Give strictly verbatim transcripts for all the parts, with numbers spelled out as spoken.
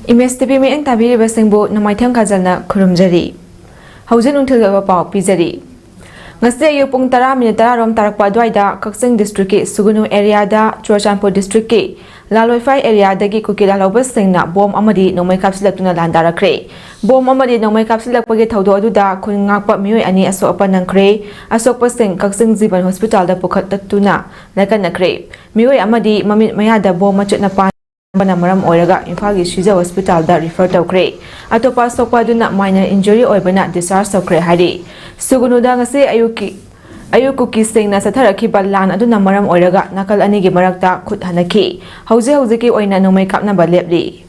Image TV ꯃꯤꯠꯌꯦꯡ ꯇꯥꯕꯤꯔꯤꯕꯁꯤꯡꯕꯨ ꯅꯣꯡꯃꯥꯏꯊꯦꯝ ꯈꯥꯖꯜꯅ ꯈꯨꯔꯨꯝꯖꯔꯤ꯫ ꯍꯧꯖꯤꯛ ꯅꯨꯡꯊꯤꯜꯒꯤ ꯑꯣꯏꯕ ꯄꯥꯎ ꯄꯤꯖꯔꯤ꯫ ꯉꯁꯤ ꯑꯌꯨꯛ ꯄꯨꯡ ꯇꯔꯥ ꯃꯤꯅꯤꯠ ꯇꯔꯥ ꯔꯣꯝ ꯇꯥꯔꯛꯄ ꯑꯗꯨꯋꯥꯏꯗ ꯀꯛꯆꯤꯡ ꯗꯤꯁꯇ꯭ꯔꯤꯛꯀꯤ ꯁꯨꯒꯨꯅꯨ ꯑꯦꯔꯤꯌꯥꯗ ꯆꯨꯔꯆꯥꯟꯄꯨꯔ ꯗꯤꯁꯇ꯭ꯔꯤꯛꯀꯤ ꯂꯥꯂꯣꯏꯐꯥꯏ ꯑꯦꯔꯤꯌꯥꯗꯒꯤ ꯀꯨꯀꯤ ꯂꯥꯜꯍꯧꯕꯁꯤꯡꯅ ꯕꯣꯝ ꯑꯃꯗꯤ ꯅꯣꯡꯃꯩ ꯀꯥꯞꯁꯤꯜꯂꯛꯇꯨꯅ ꯂꯥꯟꯗꯥꯔꯛꯈ꯭ꯔꯦ꯫ ꯕꯣꯝ ꯑꯃꯗꯤ ꯅꯣꯡꯃꯩ ꯀꯥꯞꯁꯤꯜꯂꯛꯄꯒꯤ ꯊꯧꯗꯣꯛ ꯑꯗꯨꯗ ꯈꯨꯟ ꯉꯥꯛꯄ ꯃꯤꯑꯣꯏ ꯑꯅꯤ ꯑꯁꯣꯛ ꯑꯄꯟ ꯅꯪꯈ꯭ꯔꯦ꯫ ꯑꯁꯣꯛꯄꯁꯤꯡ ꯀꯛꯆꯤꯡ ꯖꯤꯕꯟ ꯍꯣꯁꯄꯤꯇꯥꯜꯗ ꯄꯨꯈꯠꯇꯨꯅ ꯂꯥꯏꯀꯠꯅꯈ꯭ꯔꯦ꯫ ꯃꯤꯑꯣꯏ ꯑꯃꯗꯤ ꯃꯃꯤꯠ ꯃꯌꯥꯗ ꯕꯣꯝ ꯃꯆꯦꯠꯅ ꯄꯥꯟꯕꯅ ꯃꯔꯝ ꯑꯣꯏꯔꯒ ꯏꯝꯐꯥꯜꯒꯤ ꯁꯤꯖ ꯍꯣꯁꯄꯤꯇꯥꯜꯗ ꯔꯤꯐꯔ ꯇꯧꯈ꯭ꯔꯦ꯫ ꯑꯇꯣꯞꯄ ꯑꯁꯣꯛꯄ ꯑꯗꯨꯅ ꯃꯥꯏꯅꯔ ꯏꯟꯖꯨꯔꯤ ꯑꯣꯏꯕꯅ ꯗꯤꯁꯆꯥꯔꯖ ꯇꯧꯈ꯭ꯔꯦ ꯍꯥꯏꯔꯤ꯫ ꯁꯨꯒꯨꯅꯨꯗ ꯉꯁꯤ ꯑꯌꯨꯛꯀꯤ, ꯑꯌꯨꯛ ꯀꯨꯀꯤꯁꯤꯡꯅ ꯆꯠꯊꯔꯛꯈꯤꯕ ꯂꯥꯟ ꯑꯗꯨꯅ ꯃꯔꯝ ꯑꯣꯏꯔꯒ ꯅꯥꯀꯜ ꯑꯅꯤꯒꯤ ꯃꯔꯛꯇ ꯈꯨꯠ ꯍꯟꯅꯈꯤ꯫ ꯍꯧꯖꯤꯛ ꯍꯧꯖꯤꯛꯀꯤ ꯑꯣꯏꯅ ꯅꯣꯡꯃꯩ ꯀꯥꯞꯅꯕ ꯂꯦꯞꯂꯤ꯫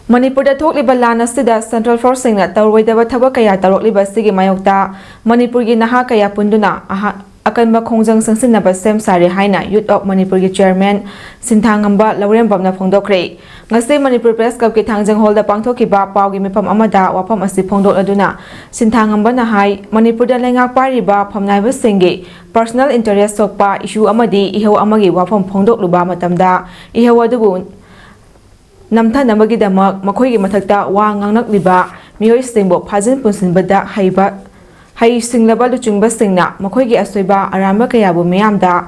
ꯃꯅꯤꯄꯨꯔꯗ ꯊꯣꯛꯂꯤꯕ ꯂꯥꯟ ꯑꯁꯤꯗ ꯁꯦꯟꯇ꯭ꯔꯦꯜ ꯐꯣꯔꯁꯁꯤꯡꯅ ꯇꯧꯔꯣꯏꯗꯕ ꯊꯕꯛ ꯀꯌꯥ ꯇꯧꯔꯛꯂꯤꯕ ꯑꯁꯤꯒꯤ ꯃꯥꯌꯣꯛꯇ ꯃꯅꯤꯄꯨꯔꯒꯤ ꯅꯍꯥ ꯀꯌꯥ ꯄꯨꯟꯗꯨꯅ ꯑꯍ-, ꯑꯀꯟꯕ ꯈꯣꯡꯖꯪ ꯆꯪꯁꯤꯟꯅꯕ ꯁꯦꯝ ꯁꯥꯔꯦ ꯍꯥꯏꯅ ꯌꯨꯠ ꯑꯣꯐ ꯃꯅꯤꯄꯨꯔꯒꯤ ꯆꯤꯌꯔꯃꯦꯟ ꯁꯤꯟꯊꯥꯉꯝꯕ ꯂꯧꯔꯦꯝꯕꯝꯅ ꯐꯣꯡꯗꯣꯛꯈ꯭ꯔꯦ꯫ ꯉꯁꯤ ꯃꯅꯤꯄꯨꯔ ꯄ꯭ꯔꯦꯁ ꯀ꯭ꯂꯕꯀꯤ ꯊꯥꯡꯖꯪ ꯍꯣꯜꯗ ꯄꯥꯡꯊꯣꯛꯈꯤꯕ ꯄꯥꯎꯒꯤ ꯃꯤꯐꯝ ꯑꯃꯗ ꯋꯥꯐꯝ ꯑꯁꯤ ꯐꯣꯡꯗꯣꯛꯂꯗꯨꯅ ꯁꯤꯟꯊꯥꯉꯝꯕꯅ ꯍꯥꯏ, ꯃꯅꯤꯄꯨꯔꯗ ꯂꯩꯉꯥꯛ ꯄꯥꯏꯔꯤꯕ ꯐꯝꯅꯥꯏꯕꯁꯤꯡꯒꯤ ꯄꯔꯁꯣꯅꯦꯜ ꯏꯟꯇꯔꯦꯁ ꯊꯣꯛꯄ ꯏꯁꯨ ꯑꯃꯗꯤ ꯏꯍꯧ ꯑꯃꯒꯤ ꯋꯥꯐꯝ ꯐꯣꯡꯗꯣꯛꯂꯨꯕ ꯃꯇꯝꯗ ꯏꯍꯧ ꯑꯗꯨꯕꯨ ꯅꯝꯊꯅꯕꯒꯤꯗꯃꯛ ꯃꯈꯣꯏꯒꯤ ꯃꯊꯛꯇ ꯋꯥ ꯉꯥꯡꯂꯛꯂꯤꯕ ꯃꯤꯑꯣꯏꯁꯤꯡꯕꯨ ꯐꯥꯖꯤꯟ ꯄꯨꯟꯁꯤꯟꯕꯗ ꯍꯩꯕ, ꯍꯩꯁꯤꯡꯂꯕ ꯂꯨꯆꯤꯡꯕꯁꯤꯡꯅ ꯃꯈꯣꯏꯒꯤ ꯑꯁꯣꯏꯕ ꯑꯔꯥꯟꯕ ꯀꯌꯥꯕꯨ ꯃꯤꯌꯥꯝꯗ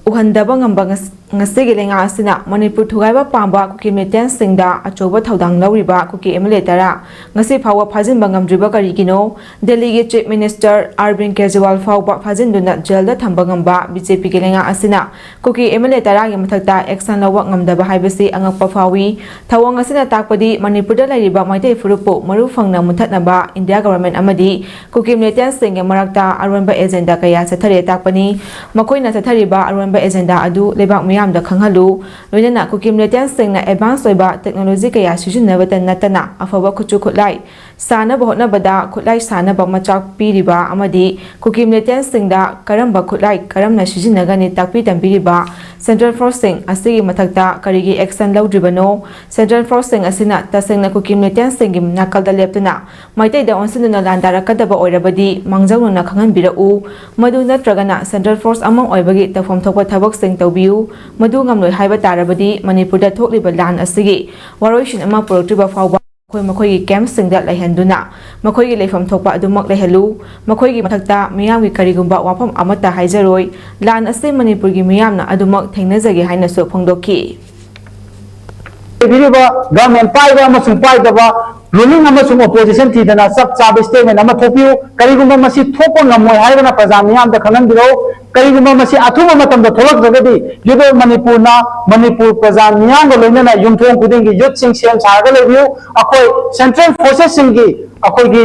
ꯎꯍꯟꯗꯕ ꯉꯝꯕ ꯉꯁ-, ꯉꯁꯤꯒꯤ ꯂꯩꯉꯥꯛ ꯑꯁꯤꯅ ꯃꯅꯤꯄꯨꯔ ꯊꯨꯒꯥꯏꯕ ꯄꯥꯝꯕ ꯀꯨꯀꯤ ꯃꯤꯂꯤꯇꯦꯟꯁꯁꯤꯡꯗ ꯑꯆꯧꯕ ꯊꯧꯗꯥꯡ ꯂꯧꯔꯤꯕ ꯀꯨꯀꯤ ꯑꯦꯝ ꯑꯦꯜ ꯑꯦ ꯇꯔꯥ ꯉꯁꯤ ꯐꯥꯎꯕ ꯐꯥꯖꯤꯟꯕ ꯉꯝꯗ꯭ꯔꯤꯕ ꯀꯔꯤꯒꯤꯅꯣ? ꯗꯦꯜꯂꯤꯒꯤ ꯆꯤꯐ ꯃꯤꯅꯤꯁꯇꯔ ꯑꯔꯕꯤꯟ ꯀꯦꯖꯔꯤꯋꯥꯜ ꯐꯥꯎꯕ ꯐꯥꯖꯤꯟꯗꯨꯅ ꯖꯦꯜꯗ ꯊꯝꯕ ꯉꯝꯕ ꯕꯤ ꯖꯦ ꯄꯤꯒꯤ ꯂꯩꯉꯥꯛ ꯑꯁꯤꯅ ꯀꯨꯀꯤ ꯑꯦꯝ ꯑꯦꯜ ꯑꯦ ꯇꯔꯥꯒꯤ ꯃꯊꯛꯇ ꯑꯦꯛꯁꯟ ꯂꯧꯕ ꯉꯝꯗꯕ ꯍꯥꯏꯕꯁꯤ ꯑꯉꯛꯄ ꯐꯥꯎꯏ꯫ ꯊꯧꯑꯣꯡ ꯑꯁꯤꯅ ꯇꯥꯛꯄꯗꯤ ꯃꯅꯤꯄꯨꯔꯗ ꯂꯩꯔꯤꯕ ꯃꯩꯇꯩ ꯐꯨꯔꯨꯞꯄꯨ ꯃꯔꯨ ꯐꯪꯅ ꯃꯨꯊꯠꯅꯕ ꯏꯟꯗꯤꯌꯥ ꯒꯚꯔꯟꯃꯦꯟꯠ ꯑꯃꯗꯤ ꯀꯨꯀꯤ ꯃꯤꯂꯤꯇꯦꯟꯠꯁꯤꯡꯒꯤ ꯃꯔꯛꯇ ꯑꯔꯣꯟꯕ ꯑꯦꯖꯦꯟꯗꯥ ꯀꯌꯥ ꯆꯠꯊꯔꯦ ꯇꯥꯛꯄꯅꯤ꯫ ꯃꯈꯣꯏꯅ ꯆꯠꯊꯔꯤꯕ ꯑꯔꯣꯟꯕ ꯑꯦꯖꯦꯟꯗꯥ ꯑꯗꯨ ꯂꯩꯕꯥꯛ ꯃꯤꯌꯥꯝꯗ ꯈꯪꯍꯜꯂꯨ꯫ ꯂꯣꯏꯅꯅ ꯀꯨꯀꯤ ꯃꯤꯂꯤꯇꯦꯟꯠꯁꯤꯡꯅ ꯑꯦꯗꯚꯥꯟꯁ ꯑꯣꯏꯕ ꯇꯦꯛꯅꯣꯂꯣꯖꯤ ꯀꯌꯥ ꯁꯤꯖꯤꯟꯅꯕꯇ ꯅꯠꯇꯅ ꯑꯐꯕ ꯈꯨꯠꯁꯨ ꯈꯨꯠꯂꯥꯏ ꯁꯥꯅꯕ ꯍꯣꯠꯅꯕꯗ ꯈꯨꯠꯂꯥꯏ ꯁꯥꯅꯕ ꯃꯆꯥꯛ ꯄꯤꯔꯤꯕ ꯑꯃꯗꯤ ꯀꯨꯀꯤ ꯃꯤꯂꯤꯇꯦꯟꯠꯁꯤꯡꯗ ꯀꯔꯝꯕ ꯈꯨꯠꯂꯥꯏ ꯀꯔꯝꯅ ꯁꯤꯖꯤꯟꯅꯒꯅꯤ ꯇꯥꯛꯄꯤ ꯇꯝꯕꯤꯔꯤꯕ ꯁꯦꯟꯇ꯭ꯔꯦꯜ ꯐꯣꯔꯁꯁꯤꯡ ꯑꯁꯤꯒꯤ ꯃꯊꯛꯇ ꯀꯔꯤꯒꯤ ꯑꯦꯛꯁꯟ ꯂꯧꯗ꯭ꯔꯤꯕꯅꯣ? ꯁꯦꯟꯇ꯭ꯔꯦꯜ ꯐꯣꯔꯁꯁꯤꯡ ꯑꯁꯤꯅ ꯇꯁꯦꯡꯅ ꯀꯨꯀꯤ ꯃꯤꯂꯤꯇꯦꯟꯁꯤꯡꯒꯤ ꯅꯥꯀꯜꯗ ꯂꯦꯞꯇꯨꯅ ꯃꯩꯇꯩꯗ ꯑꯣꯟꯁꯤꯟꯗꯨꯅ ꯂꯥꯟꯗꯥꯔꯛꯀꯗꯕ ꯑꯣꯏꯔꯕꯗꯤ ꯃꯥꯡꯖꯧꯅꯅ ꯈꯪꯍꯟꯕꯤꯔꯛꯎ꯫ ꯃꯗꯨ ꯅꯠꯇ꯭ꯔꯒꯅ ꯁꯦꯟꯇ꯭ꯔꯦꯜ ꯐꯣꯔꯁ ꯑꯃ ꯑꯣꯏꯕꯒꯤ ꯇꯧꯐꯝ ꯊꯣꯛꯄ ꯊꯕꯛꯁꯤꯡ ꯇꯧꯕꯤꯌꯨ꯫ ꯃꯗꯨ ꯉꯝꯂꯣꯏ ꯍꯥꯏꯕ ꯇꯥꯔꯕꯗꯤ ꯃꯅꯤꯄꯨꯔꯗ ꯊꯣꯛꯂꯤꯕ ꯂꯥꯟ ꯑꯁꯤꯒꯤ ꯋꯥꯔꯣꯏꯁꯤꯟ ꯑꯃ ꯄꯨꯔꯛꯇ꯭ꯔꯤꯕ ꯐꯥꯎꯕ ꯃꯈꯣꯏ ꯃꯈꯣꯏꯒꯤ ꯀꯦꯝꯞꯁꯤꯡꯗ ꯂꯩꯍꯟꯗꯨꯅ ꯃꯈꯣꯏꯒꯤ ꯂꯩꯐꯝ ꯊꯣꯛꯄ ꯑꯗꯨꯃꯛ ꯂꯩꯍꯜꯂꯨ꯫ ꯃꯈꯣꯏꯒꯤ ꯃꯊꯛꯇ ꯃꯤꯌꯥꯝꯒꯤ ꯀꯔꯤꯒꯨꯝꯕ ꯋꯥꯐꯝ ꯑꯃꯠꯇ ꯍꯥꯏꯖꯔꯣꯏ꯫ ꯂꯥꯟ ꯑꯁꯤ ꯃꯅꯤꯄꯨꯔꯒꯤ ꯃꯤꯌꯥꯝꯅ ꯑꯗꯨꯃꯛ ꯊꯦꯡꯅꯖꯒꯦ ꯍꯥꯏꯅꯁꯨ ꯐꯣꯡꯗꯣꯛꯈꯤ꯫ ꯂꯩꯕꯤꯔꯤꯕ ꯒꯚꯔꯟꯃꯦꯟ ꯄꯥꯏꯕ ꯑꯃꯁꯨꯡ ꯄꯥꯏꯗꯕ, ꯔꯨꯂꯤꯡ ꯑꯃꯁꯨꯡ ꯑꯣꯄꯣꯖꯤꯁꯟ ꯊꯤꯗꯅ ꯆꯞ ꯆꯥꯕ ꯁ꯭ꯇꯦꯠꯃꯦꯟ ꯑꯃ ꯊꯣꯛꯄꯤꯌꯨ꯫ ꯀꯔꯤꯒꯨꯝꯕ ꯃꯁꯤ ꯊꯣꯛꯄ ꯉꯝꯃꯣꯏ ꯍꯥꯏꯔꯒꯅ ꯄ꯭ꯔꯖꯥ ꯃꯤꯌꯥꯝꯗ ꯈꯪꯍꯟꯕꯤꯔꯛꯎ꯫ ꯀꯔꯤꯒꯨꯝꯕ ꯃꯁꯤ ꯑꯊꯨꯕ ꯃꯇꯝꯗ ꯊꯣꯛꯂꯛꯇ꯭ꯔꯒꯗꯤ ꯌꯨꯠ ꯑꯣꯐ ꯃꯅꯤꯄꯨꯔꯅ ꯃꯅꯤꯄꯨꯔ ꯄ꯭ꯔꯖꯥ ꯃꯤꯌꯥꯝꯒ ꯂꯣꯏꯅꯅ ꯌꯨꯝꯊꯣꯡ ꯈꯨꯗꯤꯡꯒꯤ ꯌꯨꯠꯁꯤꯡ ꯁꯦꯝ ꯁꯥꯔꯒ ꯂꯩꯕꯤꯌꯨ꯫ ꯑꯩꯈꯣꯏ ꯁꯦꯟꯇ꯭ꯔꯦꯜ ꯐꯣꯔꯁꯦꯁꯁꯤꯡꯒꯤ ꯑꯩꯈꯣꯏꯒꯤ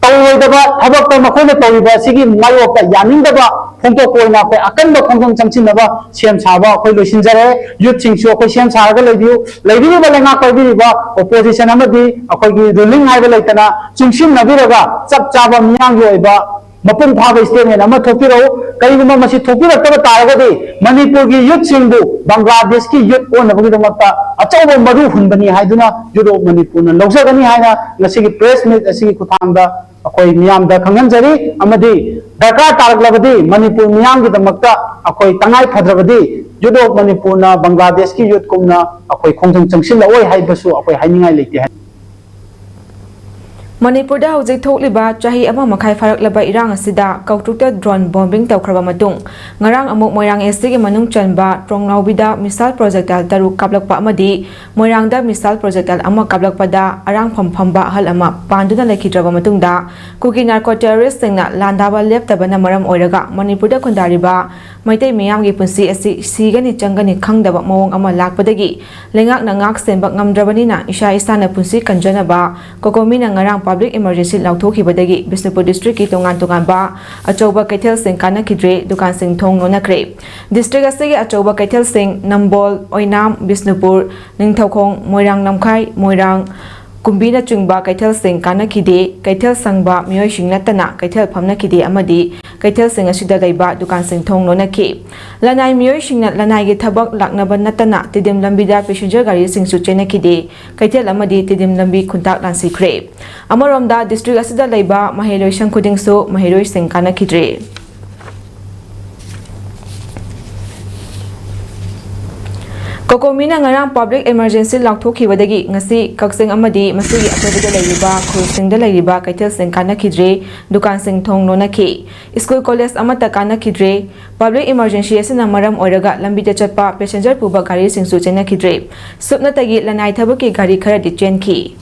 ꯇꯧꯔꯣꯏꯗꯕ ꯊꯕꯛꯇ ꯃꯈꯣꯏꯅ ꯇꯧꯔꯤꯕ ꯑꯁꯤꯒꯤ ꯃꯥꯌꯣꯛꯇ ꯌꯥꯅꯤꯡꯗꯕ ꯐꯣꯡꯗꯣꯛꯄ ꯑꯣꯏꯅ ꯑꯩꯈꯣꯏ ꯑꯀꯟꯕ ꯈꯣꯡꯖꯪ ꯆꯪꯁꯤꯟꯅꯕ ꯁꯦꯝ ꯁꯥꯕ ꯑꯩꯈꯣꯏ ꯂꯣꯏꯁꯤꯟꯖꯔꯦ꯫ ꯌꯨꯠꯁꯤꯡꯁꯨ ꯑꯩꯈꯣꯏ ꯁꯦꯝ ꯁꯥꯔꯒ ꯂꯩꯕꯤꯌꯨ꯫ ꯂꯩꯕꯤꯔꯤꯕ ꯂꯩꯉꯥꯛ ꯄꯥꯏꯕꯤꯔꯤꯕ ꯑꯣꯄꯣꯖꯤꯁꯟ ꯑꯃꯗꯤ ꯑꯩꯈꯣꯏꯒꯤ ꯔꯨꯂꯤꯡ ꯍꯥꯏꯕ ꯂꯩꯇꯅ ꯆꯨꯡꯁꯤꯟꯅꯕꯤꯔꯒ ꯆꯞ ꯆꯥꯕ ꯃꯤꯌꯥꯝꯒꯤ ꯑꯣꯏꯕ ꯃꯄꯨꯡ ꯐꯥꯕ ꯁ꯭ꯇꯦꯠꯃꯦꯟ ꯑꯃ ꯊꯣꯛꯄꯤꯔꯛꯎ꯫ ꯀꯔꯤꯒꯨꯝꯕ ꯃꯁꯤ ꯊꯣꯛꯄꯤꯔꯛꯇꯕ ꯇꯥꯔꯒꯗꯤ ꯃꯅꯤꯄꯨꯔꯒꯤ ꯌꯨꯠꯁꯤꯡꯕꯨ ꯕꯪꯒ꯭ꯂꯥꯗꯦꯁꯀꯤ ꯌꯨꯠ ꯑꯣꯟꯅꯕꯒꯤꯗꯃꯛꯇ ꯑꯆꯧꯕ ꯃꯔꯨ ꯍꯨꯟꯕꯅꯤ ꯍꯥꯏꯗꯨꯅ ꯌꯨꯠ ꯑꯣꯐ ꯃꯅꯤꯄꯨꯔꯅ ꯂꯧꯖꯒꯅꯤ ꯍꯥꯏꯅ ꯉꯁꯤꯒꯤ ꯄ꯭ꯔꯦꯁ ꯃꯤꯠ ꯑꯁꯤꯒꯤ ꯈꯨꯠꯊꯥꯡꯗ ꯑꯩꯈꯣꯏ ꯃꯤꯌꯥꯝꯗ ꯈꯪꯍꯟꯖꯔꯤ꯫ ꯑꯃꯗꯤ ꯗꯔꯀꯥꯔ ꯇꯥꯔꯛꯂꯕꯗꯤ ꯃꯅꯤꯄꯨꯔ ꯃꯤꯌꯥꯝꯒꯤꯗꯃꯛꯇ ꯑꯩꯈꯣꯏ ꯇꯉꯥꯏ ꯐꯗ꯭ꯔꯕꯗꯤ ꯌꯨꯠ ꯑꯣꯐ ꯃꯅꯤꯄꯨꯔꯅ ꯕꯪꯒ꯭ꯂꯥꯗꯦꯁꯀꯤ ꯌꯨꯠꯀꯨꯝꯅ ꯑꯩꯈꯣꯏ ꯈꯣꯡꯖꯪ ꯆꯪꯁꯤꯜꯂꯛꯑꯣꯏ ꯍꯥꯏꯕꯁꯨ ꯑꯩꯈꯣꯏ ꯍꯥꯏꯅꯤꯡꯉꯥꯏ ꯂꯩꯇꯦ ꯍꯥꯏ꯫ ꯃꯅꯤꯄꯨꯔꯗ ꯍꯧꯖꯤꯛ ꯊꯣꯛꯂꯤꯕ ꯆꯍꯤ ꯑꯃ ꯃꯈꯥꯏ ꯐꯥꯔꯛꯂꯕ ꯏꯔꯥꯡ ꯑꯁꯤꯗ ꯀꯧꯇ꯭ꯔꯨꯛꯇ ꯗ꯭ꯔꯣꯟ ꯕꯣꯝꯕꯤꯡ ꯇꯧꯈ꯭ꯔꯕ ꯃꯇꯨꯡ, ꯉꯔꯥꯡ ꯑꯃꯨꯛ ꯃꯣꯏꯔꯥꯡ ꯑꯦꯁ ꯇꯤꯒꯤ ꯃꯅꯨꯡ ꯆꯟꯕ ꯇ꯭ꯔꯣꯡꯂꯥꯎꯕꯤꯗ ꯃꯤꯁꯥꯏꯜ ꯄ꯭ꯔꯣꯖꯦꯛꯇꯥꯏꯜ ꯇꯔꯨꯛ ꯀꯥꯞꯂꯛꯄ ꯑꯃꯗꯤ ꯃꯣꯏꯔꯥꯡꯗ ꯃꯤꯁꯥꯏꯜ ꯄ꯭ꯔꯣꯖꯦꯛꯇꯥꯏꯜ ꯑꯃ ꯀꯥꯞꯂꯛꯄꯗ ꯑꯔꯥꯡꯐꯝ ꯐꯝꯕ ꯑꯍꯜ ꯑꯃ ꯄꯥꯟꯗꯨꯅ ꯂꯩꯈꯤꯗ꯭ꯔꯕ ꯃꯇꯨꯡꯗ, ꯀꯨꯀꯤ ꯅꯥꯔꯀꯣ ꯇꯦꯔꯣꯔꯤꯁ꯭ꯠꯁꯤꯡꯅ ꯂꯥꯟꯗꯥꯕ ꯂꯦꯞꯇꯕꯅ ꯃꯔꯝ ꯑꯣꯏꯔꯒ ꯃꯅꯤꯄꯨꯔꯗ ꯈꯨꯟꯗꯥꯔꯤꯕ ꯃꯩꯇꯩ ꯃꯤꯌꯥꯝꯒꯤ ꯄꯨꯟꯁꯤ ꯑꯁꯤ ꯁꯤꯒꯅꯤ ꯆꯪꯒꯅꯤ ꯈꯪꯗꯕ ꯃꯑꯣꯡ ꯑꯃ ꯂꯥꯛꯄꯗꯒꯤ ꯂꯩꯉꯥꯛꯅ ꯉꯥꯛ ꯁꯦꯟꯕ ꯉꯝꯗ꯭ꯔꯕꯅꯤꯅ ꯏꯁꯥ ꯏꯁꯥꯅ ꯄꯨꯟꯁꯤ ꯀꯟꯖꯅꯕ ꯀꯣꯀꯣꯃꯤꯅ ꯉꯔꯥꯡ ꯄꯕ꯭ꯂꯤꯛ ꯏꯃꯔꯖꯦꯟꯁꯤ ꯂꯥꯎꯊꯣꯛꯈꯤꯕꯗꯒꯤ ꯕꯤꯁꯅꯨꯄꯨꯔ ꯗꯤꯁꯇ꯭ꯔꯤꯛꯀꯤ ꯇꯣꯉꯥꯟ ꯇꯣꯉꯥꯟꯕ ꯑꯆꯧꯕ ꯀꯩꯊꯦꯜꯁꯤꯡ ꯀꯥꯟꯅꯈꯤꯗ꯭ꯔꯦ, ꯗꯨꯀꯥꯟꯁꯤꯡ ꯊꯣꯡ ꯂꯣꯟꯅꯈ꯭ꯔꯦ꯫ ꯗꯤꯁꯇ꯭ꯔꯤꯛ ꯑꯁꯤꯒꯤ ꯑꯆꯧꯕ ꯀꯩꯊꯦꯜꯁꯤꯡ ꯅꯝꯕꯣꯜ, ꯑꯣꯏꯅꯥꯝ, ꯕꯤꯁꯅꯨꯄꯨꯔ, ꯅꯤꯡꯊꯧꯈꯣꯡ, ꯃꯣꯏꯔꯥꯡ ꯂꯝꯈꯥꯏ, ꯃꯣꯏꯔꯥꯡ, ꯀꯨꯝꯕꯤꯅꯆꯤꯡꯕ ꯀꯩꯊꯦꯜꯁꯤꯡ ꯀꯥꯟꯅꯈꯤꯗꯦ꯫ ꯀꯩꯊꯦꯜ ꯁꯪꯕ ꯃꯤꯑꯣꯏꯁꯤꯡ ꯅꯠꯇꯅ ꯀꯩꯊꯦꯜ ꯐꯝꯅꯈꯤꯗꯦ ꯑꯃꯗꯤ ꯀꯩꯊꯦꯜꯁꯤꯡ ꯑꯁꯤꯗ ꯂꯩꯕ ꯗꯨꯀꯥꯟꯁꯤꯡ ꯊꯣꯡ ꯂꯣꯟꯅꯈꯤ꯫ ꯂꯅꯥꯏ ꯃꯤꯑꯣꯏꯁꯤꯡꯅ ꯂꯅꯥꯏꯒꯤ ꯊꯕꯛ ꯂꯥꯛꯅꯕ ꯅꯠꯇꯅ ꯇꯤꯗꯤꯝ ꯂꯝꯕꯤꯗ ꯄꯦꯁꯦꯟꯖꯔ ꯒꯥꯔꯤꯁꯤꯡꯁꯨ ꯆꯦꯟꯅꯈꯤꯗꯦ꯫ ꯀꯩꯊꯦꯜ ꯑꯃꯗꯤ ꯇꯤꯗꯤꯝ ꯂꯝꯕꯤ ꯈꯨꯟꯇꯥꯛ ꯂꯥꯟꯁꯤꯈ꯭ꯔꯦ꯫ ꯑꯃꯔꯣꯝꯗ, ꯗꯤꯁꯇ꯭ꯔꯤꯛ ꯑꯁꯤꯗ ꯂꯩꯕ ꯃꯍꯩꯔꯣꯏꯁꯪ ꯈꯨꯗꯤꯡꯁꯨ ꯃꯍꯩꯔꯣꯏꯁꯤꯡ ꯀꯥꯟꯅꯈꯤꯗ꯭ꯔꯦ꯫ ꯀꯣꯀꯣꯃꯤꯅ ꯉꯔꯥꯡ ꯄꯕ꯭ꯂꯤꯛ ꯏꯃꯔꯖꯦꯟꯁꯤ ꯂꯥꯎꯊꯣꯛꯈꯤꯕꯗꯒꯤ ꯉꯁꯤ ꯀꯛꯆꯤꯡ ꯑꯃꯗꯤ ꯃꯁꯤꯒꯤ ꯑꯀꯣꯏꯕꯗ ꯂꯩꯔꯤꯕ ꯈꯨꯜꯁꯤꯡꯗ ꯂꯩꯔꯤꯕ ꯀꯩꯊꯦꯜꯁꯤꯡ ꯀꯥꯟꯅꯈꯤꯗ꯭ꯔꯦ, ꯗꯨꯀꯥꯟꯁꯤꯡ ꯊꯣꯡ ꯂꯣꯟꯅꯈꯤ, ꯁ꯭ꯀꯨꯜ ꯀꯣꯂꯦꯖ ꯑꯃꯠꯇ ꯀꯥꯟꯅꯈꯤꯗ꯭ꯔꯦ꯫ ꯄꯕ꯭ꯂꯤꯛ ꯏꯃꯔꯖꯦꯟꯁꯤ ꯑꯁꯤꯅ ꯃꯔꯝ ꯑꯣꯏꯔꯒ ꯂꯝꯕꯤꯗ ꯆꯠꯄ ꯄꯦꯁꯦꯟꯖꯔ ꯄꯨꯕ ꯒꯥꯔꯤꯁꯤꯡꯁꯨ ꯆꯦꯟꯅꯈꯤꯗ꯭ꯔꯦ꯫ ꯁꯨꯞꯅꯇꯒꯤ ꯂꯅꯥꯏ ꯊꯕꯛꯀꯤ ꯒꯥꯔꯤ ꯈꯔꯗꯤ ꯆꯦꯟꯈꯤ꯫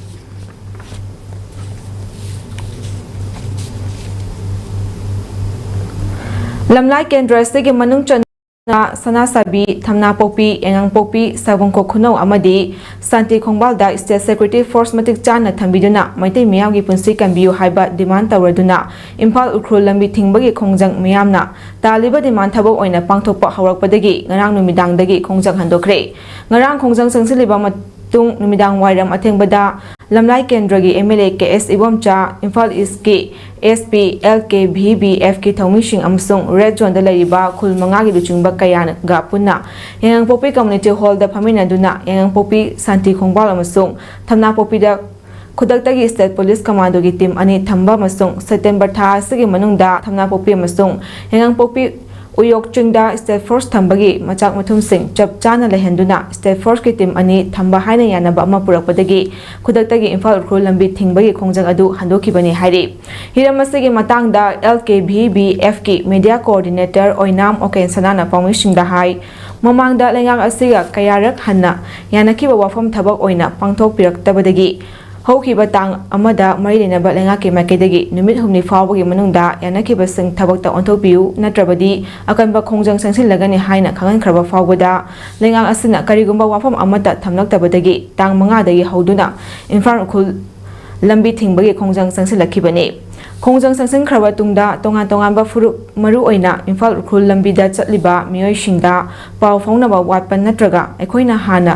ꯂꯝꯂꯥꯏ ꯀꯦꯟꯗ꯭ꯔ ꯑꯁꯤꯒꯤ ꯃꯅꯨꯡ ꯆꯟꯅ ꯁꯅꯥꯁꯥꯕꯤ, ꯊꯝꯅꯥꯄꯣꯛꯄꯤ, ꯌꯥꯉꯥꯡꯄꯣꯛꯄꯤ, ꯁꯥꯕꯨꯡꯈꯣꯛ ꯈꯨꯅꯧ ꯑꯃꯗꯤ ꯁꯥꯟꯇꯤ ꯈꯣꯡꯕꯥꯜꯗ ꯁ꯭ꯇꯦꯠ ꯁꯦꯀ꯭ꯌꯨꯔꯤꯇꯤ ꯐꯣꯔꯁ ꯃꯇꯤꯛ ꯆꯥꯅ ꯊꯝꯕꯤꯗꯨꯅ ꯃꯩꯇꯩ ꯃꯤꯌꯥꯝꯒꯤ ꯄꯨꯟꯁꯤ ꯀꯟꯕꯤꯌꯨ ꯍꯥꯏꯕ ꯗꯤꯃꯥꯟ ꯇꯧꯔꯗꯨꯅ ꯏꯝꯐꯥꯜ ꯎꯈ꯭ꯔꯨꯜ ꯂꯝꯕꯤ ꯊꯤꯡꯕꯒꯤ ꯈꯣꯡꯖꯪ ꯃꯤꯌꯥꯝꯅ ꯇꯥꯜꯂꯤꯕ ꯗꯤꯃꯥꯟ ꯊꯕꯛ ꯑꯣꯏꯅ ꯄꯥꯡꯊꯣꯛꯄ ꯍꯧꯔꯛꯄꯗꯒꯤ ꯉꯔꯥꯡ ꯅꯨꯃꯤꯗꯥꯡꯗꯒꯤ ꯈꯣꯡꯖꯪ ꯍꯟꯗꯣꯛꯈ꯭ꯔꯦ꯫ ꯉꯔꯥꯡ ꯈꯣꯡꯖꯪ ꯆꯪꯁꯤꯜꯂꯤꯕ ꯃꯇꯨꯡ ꯅꯨꯃꯤꯗꯥꯡ ꯋꯥꯏꯔꯝ ꯑꯊꯦꯡꯕꯗ ꯂꯝꯂꯥꯏ ꯀꯦꯟꯗ꯭ꯔꯒꯤ ꯑꯦꯝ ꯑꯦꯜ ꯑꯦ ꯀꯦ ꯑꯦꯁ ꯏꯕꯣꯝꯆꯥ, ꯏꯝꯐꯥꯜ ꯏꯁꯀꯤ ꯑꯦꯁ ꯄꯤ ꯑꯦꯜ ꯀꯦ ꯚꯤ ꯕꯤ ꯑꯦꯐꯀꯤ ꯊꯧꯃꯤꯁꯤꯡ ꯑꯃꯁꯨꯡ ꯔꯦꯗ ꯖꯣꯟꯗ ꯂꯩꯔꯤꯕ ꯈꯨꯜ ꯃꯉꯥꯒꯤ ꯂꯨꯆꯤꯡꯕ ꯀꯌꯥꯒ ꯄꯨꯟꯅ ꯌꯥꯏꯉꯪꯄꯣꯛꯄꯤ ꯀꯝꯃ꯭ꯌꯨꯅꯤꯇꯤ ꯍꯣꯜꯗ ꯐꯝꯃꯤꯟꯅꯗꯨꯅ ꯌꯥꯏꯉꯪꯄꯣꯛꯄꯤ ꯁꯥꯟꯇꯤ ꯈꯣꯡꯕꯥꯜ ꯑꯃꯁꯨꯡ ꯊꯝꯅꯥꯄꯣꯛꯄꯤꯗ ꯈꯨꯗꯛꯇꯒꯤ ꯁ꯭ꯇꯦꯠ ꯄꯨꯂꯤꯁ ꯀꯃꯥꯟꯗꯣꯒꯤ ꯇꯤꯝ ꯑꯅꯤ ꯊꯝꯕ ꯑꯃꯁꯨꯡ ꯁꯦꯞꯇꯦꯝꯕꯔ ꯊꯥ ꯑꯁꯤꯒꯤ ꯃꯅꯨꯡꯗ ꯊꯝꯅꯥꯄꯣꯛꯄꯤ ꯑꯃꯁꯨꯡ ꯌꯥꯏꯉꯪꯄꯣꯛꯄꯤ ꯎꯌꯣꯛ ꯆꯤꯡꯗ ꯁ꯭ꯇꯦꯠ ꯐꯣꯔꯁ ꯊꯝꯕꯒꯤ ꯃꯆꯥꯛ ꯃꯊꯨꯝꯁꯤꯡ ꯆꯞ ꯆꯥꯅ ꯂꯩꯍꯟꯗꯨꯅ ꯁ꯭ꯇꯦꯠ ꯐꯣꯔꯁꯀꯤ ꯇꯤꯝ ꯑꯅꯤ ꯊꯝꯕ ꯍꯥꯏꯅ ꯌꯥꯅꯕ ꯑꯃ ꯄꯨꯔꯛꯄꯗꯒꯤ ꯈꯨꯗꯛꯇꯒꯤ ꯏꯝꯐꯥꯜ ꯎꯈ꯭ꯔꯨꯜ ꯂꯝꯕꯤ ꯊꯤꯡꯕꯒꯤ ꯈꯣꯡꯖꯪ ꯑꯗꯨ ꯍꯟꯗꯣꯛꯈꯤꯕꯅꯤ ꯍꯥꯏꯔꯤ꯫ ꯍꯤꯔꯝ ꯑꯁꯤꯒꯤ ꯃꯇꯥꯡꯗ ꯑꯦꯜ ꯀꯦ ꯚꯤ ꯕꯤ ꯑꯦꯐꯀꯤ ꯃꯦꯗꯤꯌꯥ ꯀꯣꯑꯣꯔꯗꯤꯅꯦꯇꯔ ꯑꯣꯏꯅꯥꯝ ꯑꯣꯀꯦꯟ ꯁꯅꯥꯅ ꯄꯥꯎꯃꯤꯁꯤꯡꯗ ꯍꯥꯏ, ꯃꯃꯥꯡꯗ ꯂꯩꯉꯥꯛ ꯑꯁꯤꯒ ꯀꯌꯥꯔꯛ ꯍꯟꯅ ꯌꯥꯅꯈꯤꯕ ꯋꯥꯐꯝ ꯊꯕꯛ ꯑꯣꯏꯅ ꯄꯥꯡꯊꯣꯛꯄꯤꯔꯛꯇꯕꯗꯒꯤ ꯍꯧꯈꯤꯕ ꯇꯥꯡ ꯑꯃꯗ ꯃꯔꯤ ꯂꯩꯅꯕ ꯂꯩꯉꯥꯛꯀꯤ ꯃꯥꯏꯀꯩꯗꯒꯤ ꯅꯨꯃꯤꯠ ꯍꯨꯝꯅꯤ ꯐꯥꯎꯕꯒꯤ ꯃꯅꯨꯡꯗ ꯌꯥꯅꯈꯤꯕꯁꯤꯡ ꯊꯕꯛꯇ ꯑꯣꯟꯊꯣꯛꯄꯤꯌꯨ, ꯅꯠꯇ꯭ꯔꯕꯗꯤ ꯑꯀꯟꯕ ꯈꯣꯡꯖꯪ ꯆꯪꯁꯤꯜꯂꯒꯅꯤ ꯍꯥꯏꯅ ꯈꯪꯍꯟꯈ꯭ꯔꯕ ꯐꯥꯎꯕꯗ ꯂꯩꯉꯥꯛ ꯑꯁꯤꯅ ꯀꯔꯤꯒꯨꯝꯕ ꯋꯥꯐꯝ ꯑꯃꯠꯇ ꯊꯝꯂꯛꯇꯕꯗꯒꯤ ꯇꯥꯡ ꯃꯉꯥꯗꯒꯤ ꯍꯧꯗꯨꯅ ꯏꯝꯐꯥꯜ ꯎꯈ꯭ꯔꯨꯜ ꯂꯝꯕꯤ ꯊꯤꯡꯕꯒꯤ ꯈꯣꯡꯖꯪ ꯆꯪꯁꯤꯜꯂꯛꯈꯤꯕꯅꯤ꯫ ꯈꯣꯡꯖꯪ ꯆꯪꯁꯤꯟꯈ꯭ꯔꯕ ꯇꯨꯡꯗ ꯇꯣꯉꯥꯟ ꯇꯣꯉꯥꯟꯕ ꯐꯨꯔꯨꯞ, ꯃꯔꯨꯑꯣꯏꯅ ꯏꯝꯐꯥꯜ ꯎꯈ꯭ꯔꯨꯜ ꯂꯝꯕꯤꯗ ꯆꯠꯂꯤꯕ ꯃꯤꯑꯣꯏꯁꯤꯡꯗ ꯄꯥꯎ ꯐꯥꯎꯅꯕ ꯋꯥꯠꯄ ꯅꯠꯇ꯭ꯔꯒ ꯑꯩꯈꯣꯏꯅ ꯍꯥꯟꯅ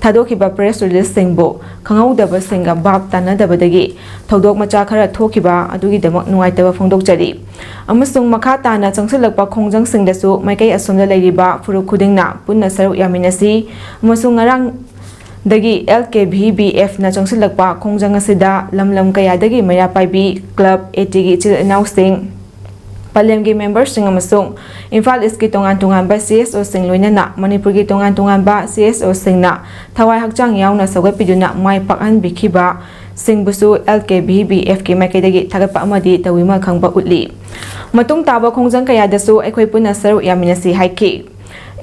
ꯊꯥꯗꯣꯛꯈꯤꯕ ꯄ꯭ꯔꯦꯁ ꯔꯤꯂꯤꯖꯁꯤꯡꯕꯨ ꯈꯪꯍꯧꯗꯕꯁꯤꯡꯒ ꯚꯥꯞ ꯇꯥꯅꯗꯕꯗꯒꯤ ꯊꯧꯗꯣꯛ ꯃꯆꯥ ꯈꯔ ꯊꯣꯛꯈꯤꯕ ꯑꯗꯨꯒꯤꯗꯃꯛ ꯅꯨꯡꯉꯥꯏꯇꯕ ꯐꯣꯡꯗꯣꯛꯆꯔꯤ꯫ ꯑꯃꯁꯨꯡ ꯃꯈꯥ ꯇꯥꯅ ꯆꯪꯁꯤꯜꯂꯛꯄ ꯈꯣꯡꯖꯪꯁꯤꯡꯗꯁꯨ ꯃꯥꯏꯀꯩ ꯑꯁꯣꯝꯗ ꯂꯩꯔꯤꯕ ꯐꯨꯔꯨꯞ ꯈꯨꯗꯤꯡꯅ ꯄꯨꯟꯅ ꯁꯔꯨꯛ ꯌꯥꯃꯤꯟꯅꯁꯤ ꯑꯃꯁꯨꯡ ꯉꯔꯥꯡ ꯗꯒꯤ ꯑꯦꯜ ꯀꯦ ꯚꯤ ꯕꯤ ꯑꯦꯐꯅ ꯆꯪꯁꯤꯜꯂꯛꯄ ꯈꯣꯡꯖꯪ ꯑꯁꯤꯗ ꯂꯝ ꯂꯝ ꯀꯌꯥꯗꯒꯤ ꯃꯩꯔꯥ ꯄꯥꯏꯕꯤ, ꯀ꯭ꯂꯕ, ꯑꯦ ꯇꯤꯒꯤ ꯏꯆꯤꯜ ꯏꯅꯥꯎꯁꯤꯡ, ꯄꯂꯦꯝꯒꯤ ꯃꯦꯝꯕꯔꯁꯤꯡ ꯑꯃꯁꯨꯡ ꯏꯝꯐꯥꯜ ꯏꯁꯀꯤ ꯇꯣꯉꯥꯟ ꯇꯣꯉꯥꯟꯕ ꯁꯤ ꯑꯦꯁ ꯑꯣꯁꯤꯡ, ꯂꯣꯏꯅꯅ ꯃꯅꯤꯄꯨꯔꯒꯤ ꯇꯣꯉꯥꯟ ꯇꯣꯉꯥꯟꯕ ꯁꯤ ꯑꯦꯁ ꯑꯣꯁꯤꯡꯅ ꯊꯋꯥꯏ ꯍꯛꯆꯥꯡ ꯌꯥꯎꯅ ꯁꯧꯒꯠꯄꯤꯗꯨꯅ ꯃꯥꯏ ꯄꯥꯛꯍꯟꯕꯤꯈꯤꯕꯁꯤꯡꯕꯨꯁꯨ ꯑꯦꯜ ꯀꯦ ꯚꯤ ꯕꯤ ꯑꯦꯐꯀꯤ ꯃꯥꯏꯀꯩꯗꯒꯤ ꯊꯥꯒꯠꯄ ꯑꯃꯗꯤ ꯇꯧꯕꯤꯃꯜ ꯈꯪꯕ ꯎꯠꯂꯤ꯫ ꯃꯇꯨꯡ ꯇꯥꯕ ꯈꯣꯡꯖꯪ ꯀꯌꯥꯗꯁꯨ ꯑꯩꯈꯣꯏ ꯄꯨꯟꯅ ꯁꯔꯨꯛ ꯌꯥꯃꯤꯟꯅꯁꯤ ꯍꯥꯏꯈꯤ꯫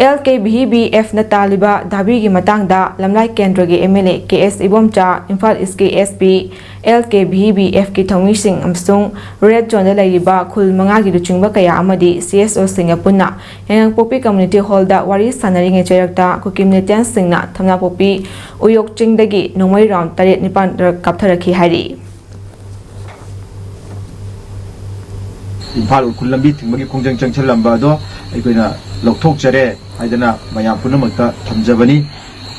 ꯑꯦꯜ ꯀꯦ ꯚꯤ ꯕꯤ ꯑꯦꯐꯅ ꯇꯥꯜꯂꯤꯕ ꯗꯥꯕꯤꯒꯤ ꯃꯇꯥꯡꯗ ꯂꯝꯂꯥꯏ ꯀꯦꯟꯗ꯭ꯔꯒꯤ ꯑꯦꯝ ꯑꯦꯜ ꯑꯦ ꯀꯦ ꯑꯦꯁ ꯏꯕꯣꯝꯆꯥ, ꯏꯝꯐꯥꯜ ꯏꯁꯀꯤ ꯑꯦꯁ ꯄꯤ, ꯑꯦꯜ ꯀꯦ ꯚꯤ ꯕꯤ ꯑꯦꯐꯀꯤ ꯊꯧꯃꯤꯁꯤꯡ ꯑꯃꯁꯨꯡ ꯔꯦꯗ ꯖꯣꯟꯗ ꯂꯩꯔꯤꯕ ꯈꯨꯜ ꯃꯉꯥꯒꯤ ꯂꯨꯆꯤꯡꯕ ꯀꯌꯥ ꯑꯃꯗꯤ ꯁꯤ ꯑꯦꯁ ꯑꯣꯁꯤꯡꯒ ꯄꯨꯟꯅ ꯍꯦꯡꯉꯥꯡꯄꯣꯛꯄꯤ ꯀꯝꯃ꯭ꯌꯨꯅꯤꯇꯤ ꯍꯣꯜꯗ ꯋꯥꯔꯤ ꯁꯥꯟꯅꯔꯤꯉꯩ ꯆꯩꯔꯛꯇ ꯀꯨꯀꯤ ꯃꯤꯂꯤꯇꯦꯟꯠꯁꯤꯡꯅ ꯊꯝꯅꯥꯄꯣꯛꯄꯤ ꯎꯌꯣꯛ ꯆꯤꯡꯗꯒꯤ ꯅꯣꯡꯃꯩ ꯔꯥꯎꯟ ꯇꯔꯦꯠ ꯅꯤꯄꯥꯟ ꯀꯥꯞꯊꯔꯛꯈꯤ ꯍꯥꯏꯔꯤ꯫ ꯏꯝꯐꯥꯜ ꯎꯈ꯭ꯔꯨꯜ ꯂꯝꯕꯤ ꯊꯤꯡꯕꯒꯤ ꯈꯣꯡꯖꯪ ꯆꯪꯁꯤꯜꯂꯝꯕ ꯑꯗꯣ ꯑꯩꯈꯣꯏꯅ ꯂꯧꯊꯣꯛꯆꯔꯦ ꯍꯥꯏꯗꯅ ꯃꯌꯥꯝ ꯄꯨꯝꯅꯃꯛꯇ ꯊꯝꯖꯕꯅꯤ꯫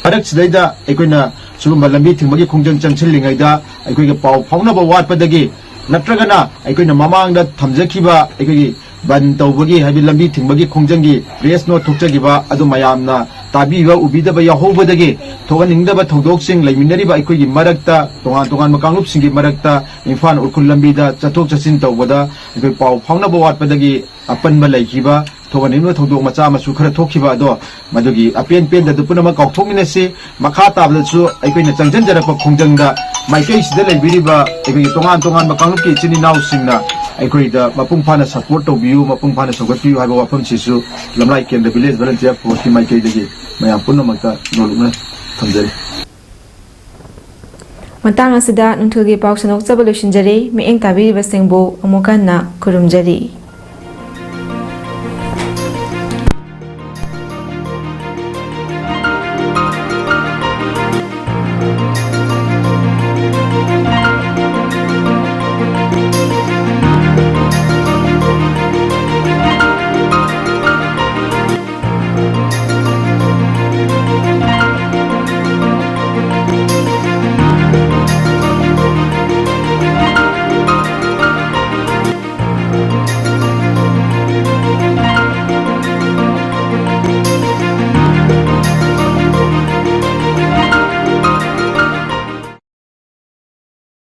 ꯃꯔꯛꯁꯤꯗꯩꯗ ꯑꯩꯈꯣꯏꯅ ꯁꯤꯒꯨꯝꯕ ꯂꯝꯕꯤ ꯊꯤꯡꯕꯒꯤ ꯈꯣꯡꯖꯪ ꯆꯪꯁꯤꯜꯂꯤꯉꯩꯗ ꯑꯩꯈꯣꯏꯒ ꯄꯥꯎ ꯐꯥꯎꯅꯕ ꯋꯥꯠꯄꯗꯒꯤ ꯅꯠꯇ꯭ꯔꯒꯅ ꯑꯩꯈꯣꯏꯅ ꯃꯃꯥꯡꯗ ꯊꯝꯖꯈꯤꯕ ꯑꯩꯈꯣꯏꯒꯤ ꯕꯟ ꯇꯧꯕꯒꯤ, ꯍꯥꯏꯕꯗꯤ ꯂꯝꯕꯤ ꯊꯤꯡꯕꯒꯤ ꯈꯣꯡꯖꯪꯒꯤ ꯄ꯭ꯔꯦꯁ ꯅꯣꯠ ꯊꯣꯛꯆꯈꯤꯕ ꯑꯗꯨ ꯃꯌꯥꯝꯅ ꯇꯥꯕꯤꯕ ꯎꯕꯤꯗꯕ ꯌꯥꯎꯍꯧꯕꯗꯒꯤ ꯊꯣꯛꯍꯟꯅꯤꯡꯗꯕ ꯊꯧꯗꯣꯛꯁꯤꯡ ꯂꯩꯃꯤꯟꯅꯔꯤꯕ ꯑꯩꯈꯣꯏꯒꯤ ꯃꯔꯛꯇ, ꯇꯣꯉꯥꯟ ꯇꯣꯉꯥꯟꯕ ꯀꯥꯡꯂꯨꯞꯁꯤꯡꯒꯤ ꯃꯔꯛꯇ ꯏꯝꯐꯥꯜ ꯎꯈ꯭ꯔꯨꯜ ꯂꯝꯕꯤꯗ ꯆꯠꯊꯣꯛ ꯆꯠꯁꯤꯟ ꯇꯧꯕꯗ ꯑꯩꯈꯣꯏ ꯄꯥꯎ ꯐꯥꯎꯅꯕ ꯋꯥꯠꯄꯗꯒꯤ ꯑꯄꯟꯕ ꯂꯩꯈꯤꯕ, ꯊꯣꯛꯍꯟꯅꯤꯡꯗꯕ ꯊꯧꯗꯣꯛ ꯃꯆꯥ ꯃꯁꯨ ꯈꯔ ꯊꯣꯛꯈꯤꯕ ꯑꯗꯣ, ꯃꯗꯨꯒꯤ ꯑꯄꯦꯟ ꯄꯦꯟꯗꯕꯗꯨ ꯄꯨꯝꯅꯃꯛ ꯀꯥꯎꯊꯣꯛꯃꯤꯟꯅꯁꯤ꯫ ꯃꯈꯥ ꯇꯥꯕꯗꯁꯨ ꯑꯩꯈꯣꯏꯅ ꯆꯪꯁꯤꯟꯖꯔꯛꯄ ꯈꯣꯡꯖꯪꯗ ꯃꯥꯏꯀꯩꯁꯤꯗ ꯂꯩꯕꯤꯔꯤꯕ ꯑꯩꯈꯣꯏꯒꯤ ꯇꯣꯉꯥꯟ ꯇꯣꯉꯥꯟꯕ ꯀꯥꯡꯂꯨꯞꯀꯤ ꯏꯆꯤꯟ ꯏꯅꯥꯎꯁꯤꯡꯅ ꯑꯩꯈꯣꯏꯗ ꯃꯄꯨꯡ ꯐꯥꯅ ꯁꯄꯣꯔꯠ ꯇꯧꯕꯤꯌꯨ, ꯃꯄꯨꯡ ꯐꯥꯅ ꯁꯧꯒꯠꯄꯤꯌꯨ ꯍꯥꯏꯕ ꯋꯥꯐꯝꯁꯤꯁꯨ ꯂꯝꯂꯥꯏ ꯀꯦꯟꯗ꯭ꯔ ꯚꯤꯂꯦꯖ ꯚꯣꯂꯨꯟꯇꯤꯌꯔ ꯐꯣꯔꯁꯀꯤ ꯃꯥꯏꯀꯩꯗꯒꯤ ꯃꯌꯥꯝ ꯄꯨꯝꯅꯃꯛꯇ ꯅꯣꯜꯂꯨꯛꯅ ꯊꯝꯖꯔꯤ꯫ ꯃꯇꯥꯡ ꯑꯁꯤꯗ ꯅꯨꯡꯊꯤꯜꯒꯤ ꯄꯥꯎ ꯁꯟꯗꯣꯛꯆꯕ ꯂꯣꯏꯁꯤꯟꯖꯔꯦ꯫ ꯃꯤꯠꯌꯦꯡ ꯇꯥꯕꯤꯔꯤꯕꯁꯤꯡꯕꯨ ꯑꯃꯨꯛ ꯍꯟꯅ ꯈꯨꯔꯨꯝꯖꯔꯤ꯫